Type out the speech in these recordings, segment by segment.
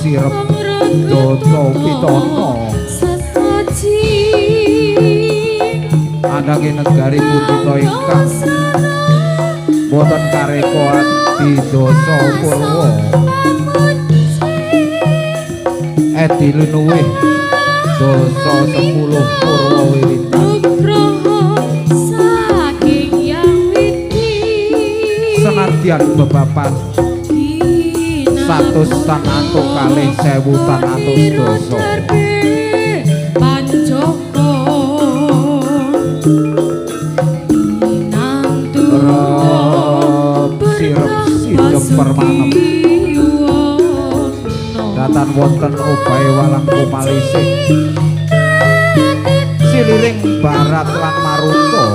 sirep data pitana ananging negari punika ingkang boten kareka adi dasa purwa edi lunuwih dasa 10 purwa wiwitan senadyan bebapan 142 atus dasa. Sirep sidem permanem datan wonten obahe walang kumalising siliring barat lan maruta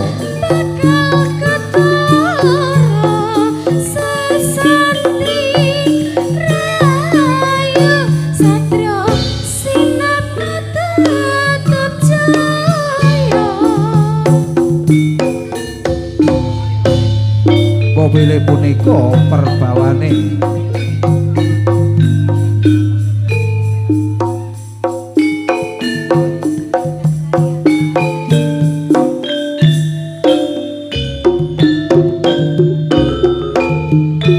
mobile punika perbawane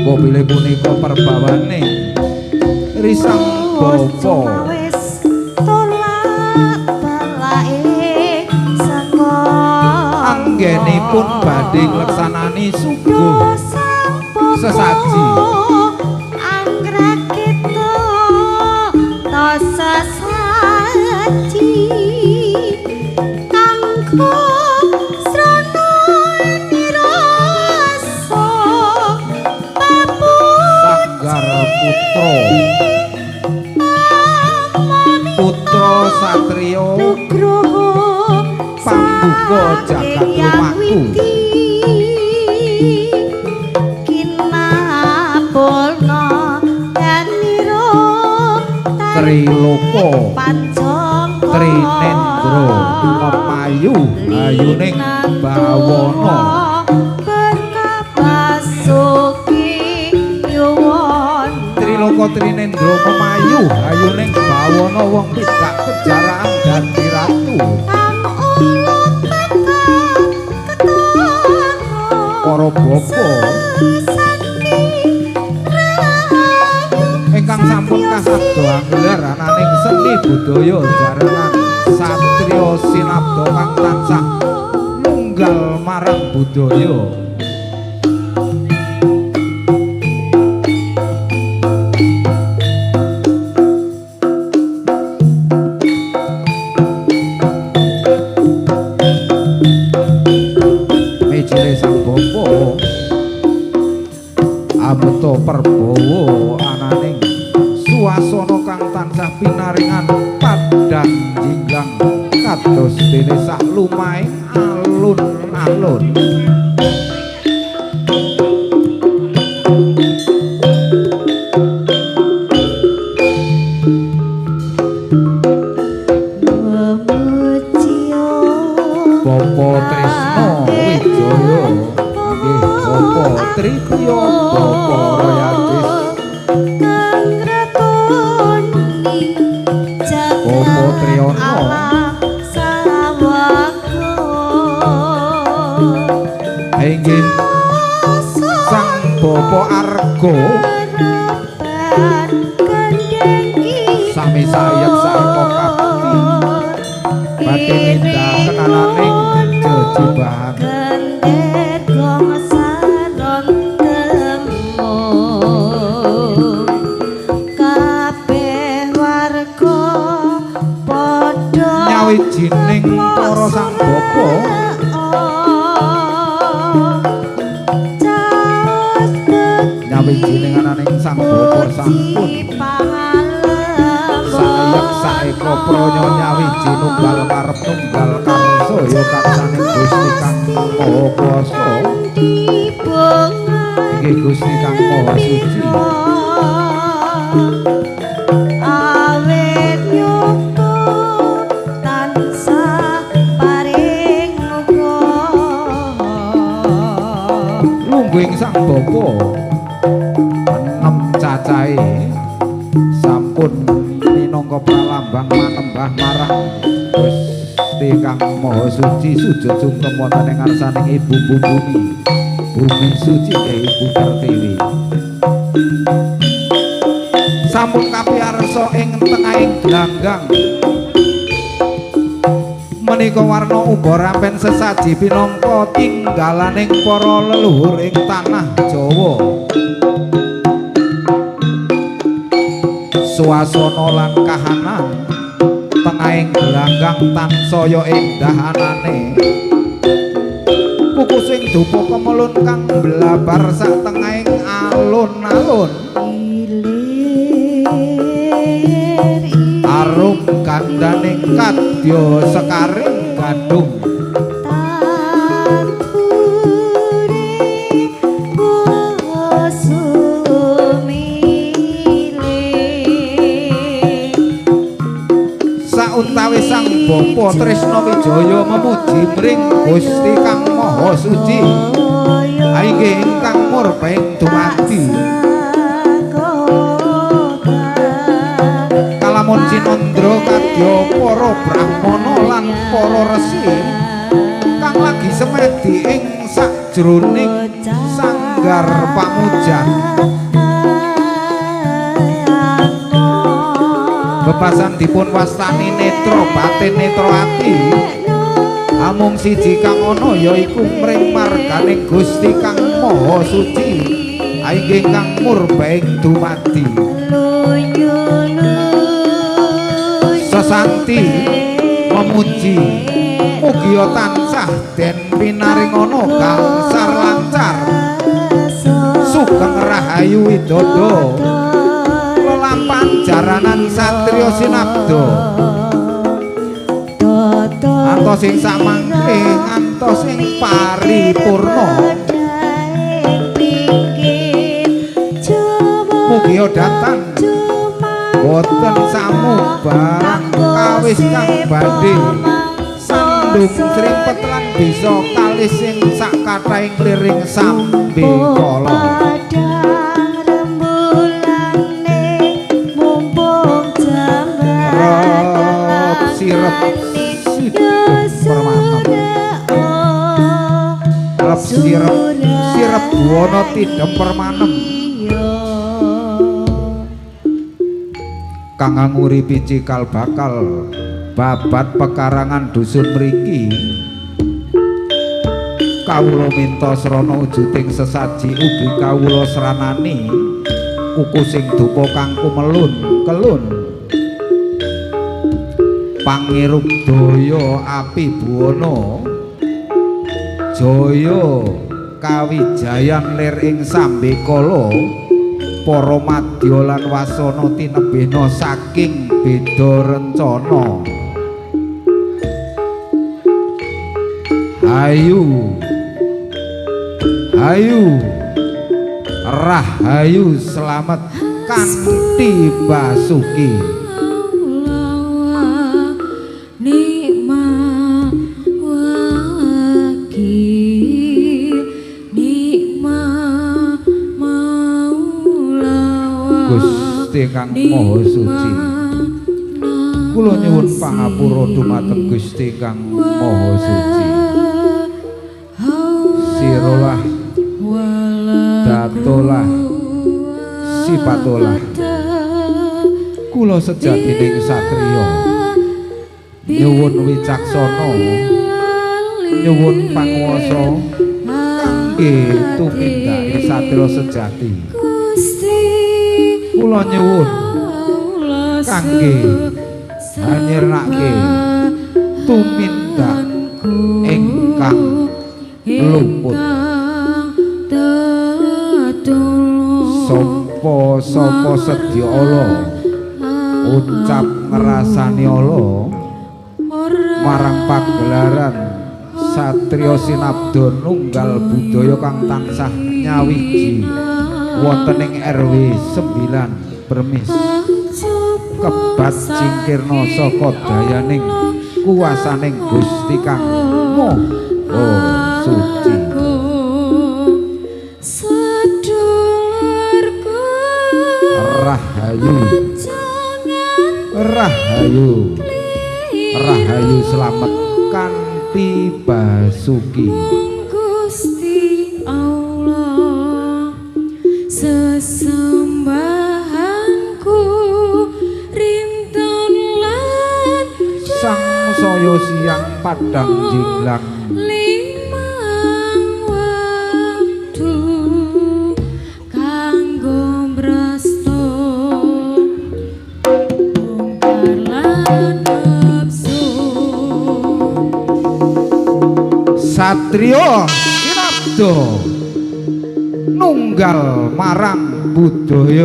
mobile punika perbawane risang bapa anggenipun badhe ngleksanani suguh sesaji angrakita ta sesaji kanggo srana nirasa sanggar putra putra satriya nugroho pambuka jagat lumaku Triloka Trinendra memayu ayuning bawana Triloka Trinendra memayu ayuning bawana wong tidak kejaraan dadi ratu para bapa ingkang sampun kasabda anggelar ananing seni budaya jaranan satriya sinabda kang tansah nunggal marang budaya. Mejile sang bapa ameta perbawa ananing suasana kang tansah pinaringan padhang jinglang kados dene sak lumahing alun-alun. Bapa Trisna Wijaya nggih Bapa Tripriya Bapa Royadis Bapa Triyono inggih Sang Bapa Arga sami sayek saeka kapti badhe nindakaken ananing jejibahan. Nyawijining para sang bapa nyawijining ananing sang bapa sampun sayek saeka pranya nyawiji nunggal karep nunggal karsa ya karsaning Gusti Kang Maha Kuwasa inggih Gusti Kang Maha Suci. Lungguhing sang bapa enem cacahe sampun sampun minangka pralambang manembah marang Gusti Kang Maha Suci sujud sungkem wonten ing ngarsaning Ibu Bumi, Bumi Suci Ibu Pertiwi. Sampun kapiyarsa ing tengahing glanggang menika warna uga rampen sesaji pinangka tinggalaning para leluhur ing tanah Jawa. Suasana lan kahanan tengahing glanggang tansaya endah anane. Kukusing dupa kemelun kang blabar sak tengahing alun-alun. Arum gandaning kadya sekaring gadung. Sauntawis Sang Bapa Tresna Wijaya memuji mring Gusti Kang Maha Suci, inggih ingkang murbaing dumadi. Kalamun cinandra kadya para brahmana lan para resi kang lagi semedi ing sajroning sanggar pamujan. Bebasan dipun wastani netra batin netra ati, amung siji kang ana yaiku mring marganing Gusti Kang Maha Suci, inggih kang murbaing dumadi. Sesanti memuji mugia tansah den pinaringana gangsar lancar sugeng rahayu widodo lelampahan jaranan satriya sinabda antos ing samangke ngantos ing paripurna. Mugia datan boten samubarang kawis kang badhe sandung srimpet lan bisa kalis sing sakathahing liring sambe kala. Rep sirep sidung permanem, rep sirep sirep buwana tidem permanem kang nguripi cikal bakal babat pekarangan dusun mriki. Kawula minta srana wujuding sesaji ugi kawula sranani kukusing dupa kang kumelun kelun pangirup daya api buwana jaya kawijayan lir ing sambekala para madya lan wasana tinebihna saking beda rencana. Hayu hayu rahayu slamet kanthi basuki. Gusti Kang Maha Suci, kula nyuwun pangapura dumateng Gusti Kang Maha Suci. Sirolah datolah sipatolah kula sejatining satriya nyuwun wicaksana nyuwun panguwasa kangge tumindake satriya sejati. Kula nyuwun kangge anyirnake tumindak ingkang luput. Sapa-sapa sedya ala ucap ngrasani ala marang pagelaran satriya sinabda nunggal budaya kang tansah nyawiji wonten ing RW 9 Permis kebat cingkirna saka dayaning kuwasaning Gusti Kang Maha Suci. Rahayu Rahayu Rahayu slamet kanthi basuki. Gusti Allah sesembahanku rinten lan sang saya siang padang jinglang limang wektu kanggo mresto bongkar lan nepsu. Satrio Sinabdo nunggal marang budaya.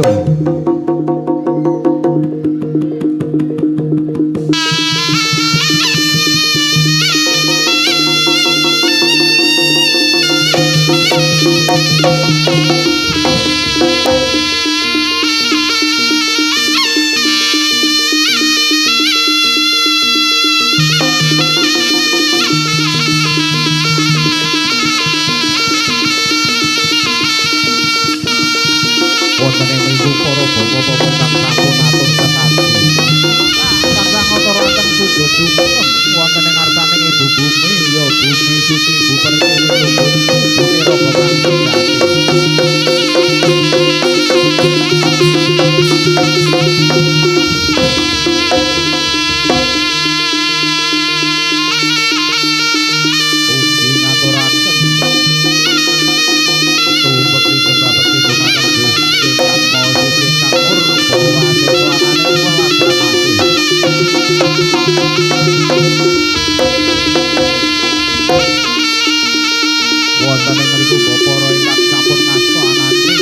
Wonten ing mriku para bapak-bapak kang sampun atur sekaji. Kang ngaturaken sujud sungkem wonten ing ngarsaning Ibu Bumi, ya Bumi Suci Ibu Pertiwi Bumi Raga kang sejati. Ugi ngaturaken tumbekti sembah bekti dumateng Gusti Kang Maha Suci kang murba wasesa ananing welas asih. Wonten ing mriku Bapak ingkang sampun ngasta ananing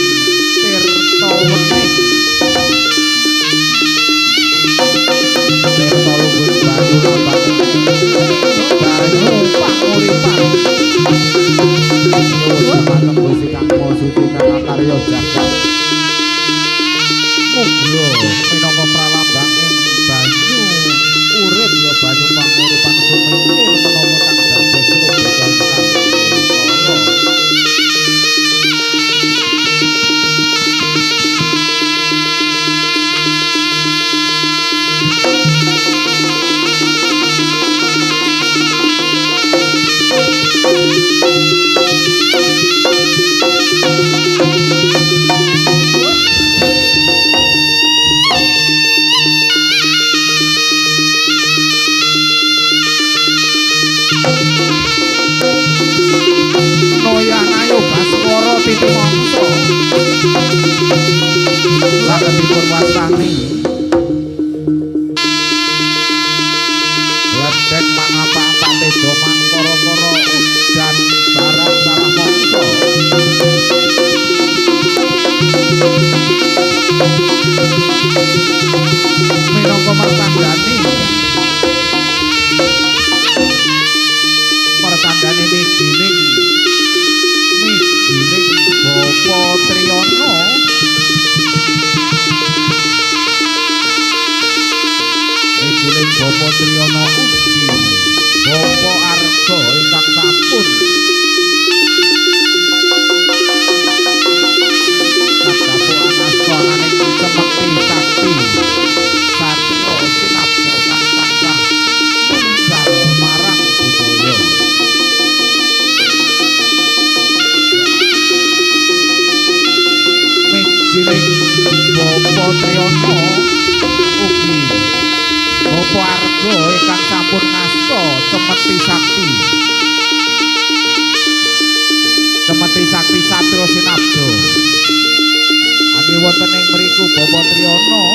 tirta wening. Tirta lungguh banyu lambang banyu panguripan. Nyuwun dumateng Gusti Kang Maha Suci kang akarya jagat. Mugia minangka pralambanging banyu urip ya banyu panguripan sumingkir menapa kang dados rubeda ingkang kala. Noyanayo Baskara titi mangsa saged dipun wastani ledek mangapa tejo mangkara-kara udan barang salah mangsa. Minangka martandani martandani mijining mijining Bapa Triyono mijining Bapa Triyono ugi Bapa Arga ingkang sampun kadhapuk anasta ananing cemeti sakti satya sinabda kang tansah nunggal marang budaya. Mijining Bapa Triyono ugi Bapa Arga ingkang sampun ngasta cemeti sakti cemeti sakti satya sinabda. Angge wonten ing mriku Bapa Triyono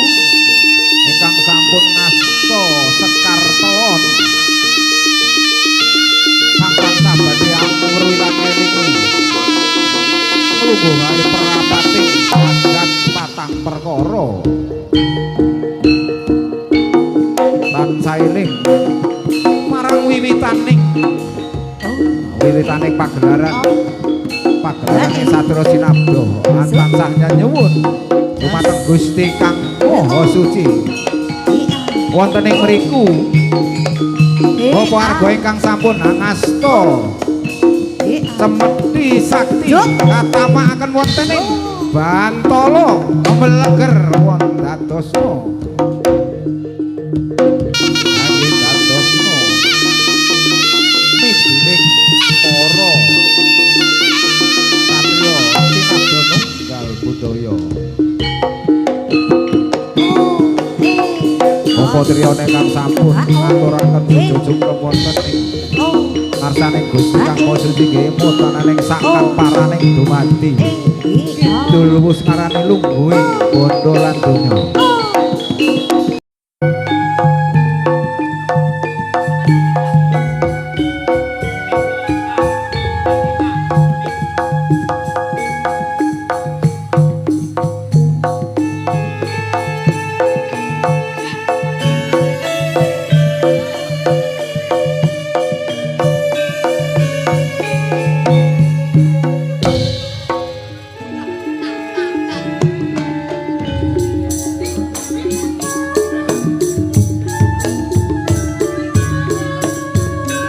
ingkang sampun ngasta sekar telon kang tansah badhe anguru ilang eling nglungguhake perapating jagat patang perkara tansah eling marang wiwitaning wiwitaning pagelaran pagelaran Satria Sinabda tansah nyuwun dumateng Gusti Kang Maha Suci. Wonten ing mriku Bapak Arga ingkang sampun ngasta cemeti sakti katamakaken wonten ing Bantala meleger wonten dadosna. Angge dadosna midiring para satriya sinabda nunggal budaya. Bapak triyane kang sampun ngaturaken jujung wonten ing ngarsaning Gusti Kang Maha Suci nggih mutananing sakan paraning dumadi. Kidul wus ngarani lungguhing bondo lan donya.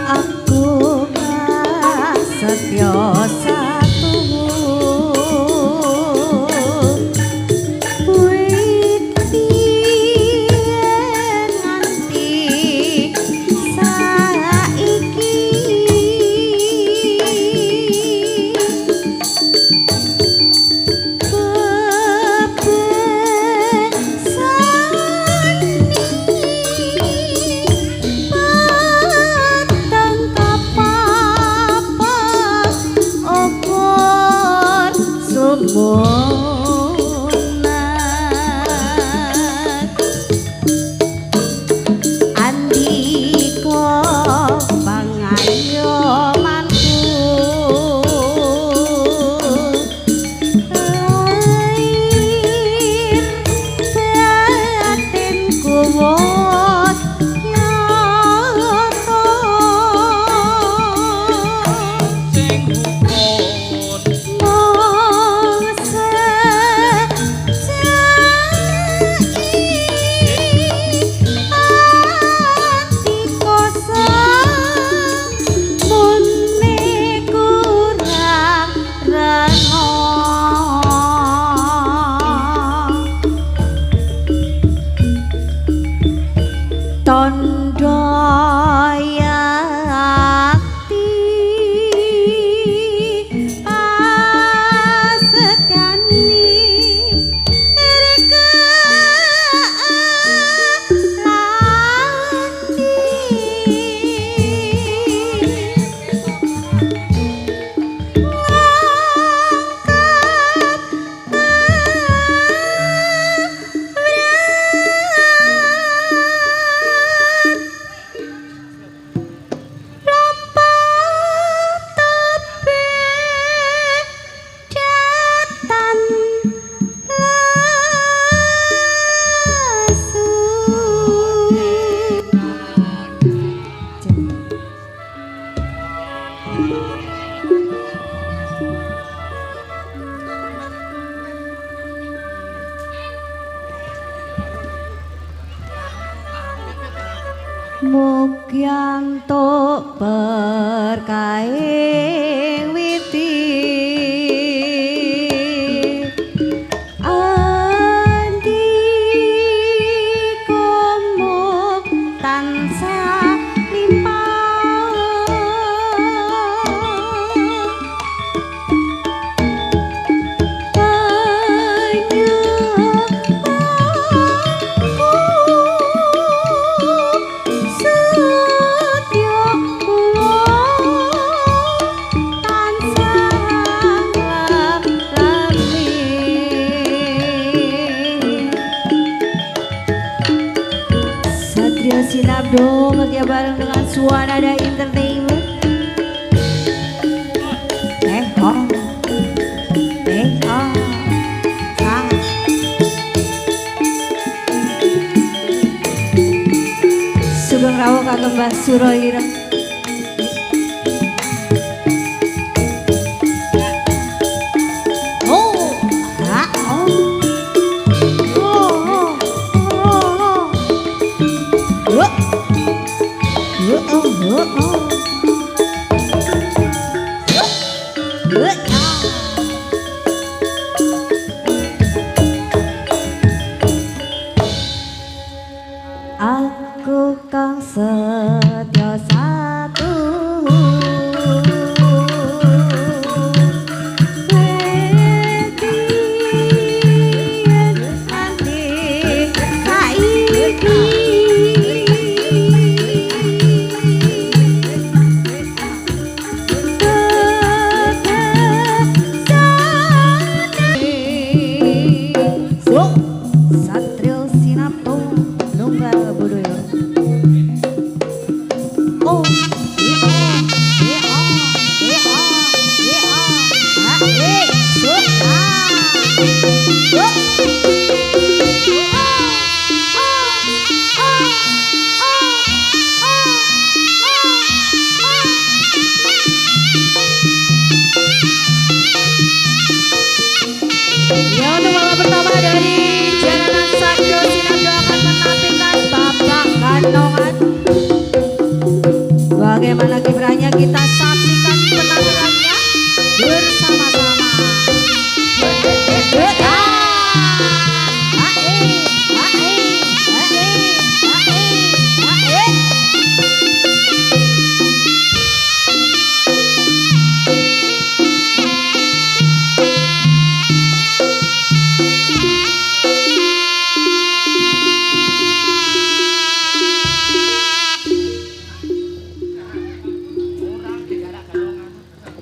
Aku kasetya satu witi nganti saiki bebesani patang kapapat obor sumunan andika pangayomanku lahir batinku wos nyata. Sing hukum Mong sejai ati kosong mune kurang rengo tondo yakti pasekani reka lati. Datan lesu. Mugyantuk berkaing witi andika mung tansah limpah panyaku setya kula tansah nglami. Satria Sinabdo ngetia bareng dengan Suara Entertainment. Eh oh. Eh oh. Ah. Sugeng rawuh kagem Mbah Suro Ireng. Oh, ha, oh. Oh, oh, oh, oh. Oh. Oh, oh, oh, oh. Oh, ah. Aku Satrio Sinapto Nunggal Budoyo. O I O E O E O E O A E Su A. Ya, untuk babak pertama dari Jaranan Satrio Sinapto akan menampilkan Bapak Ganongan. Bagaimana kiprahnya kita saksikan.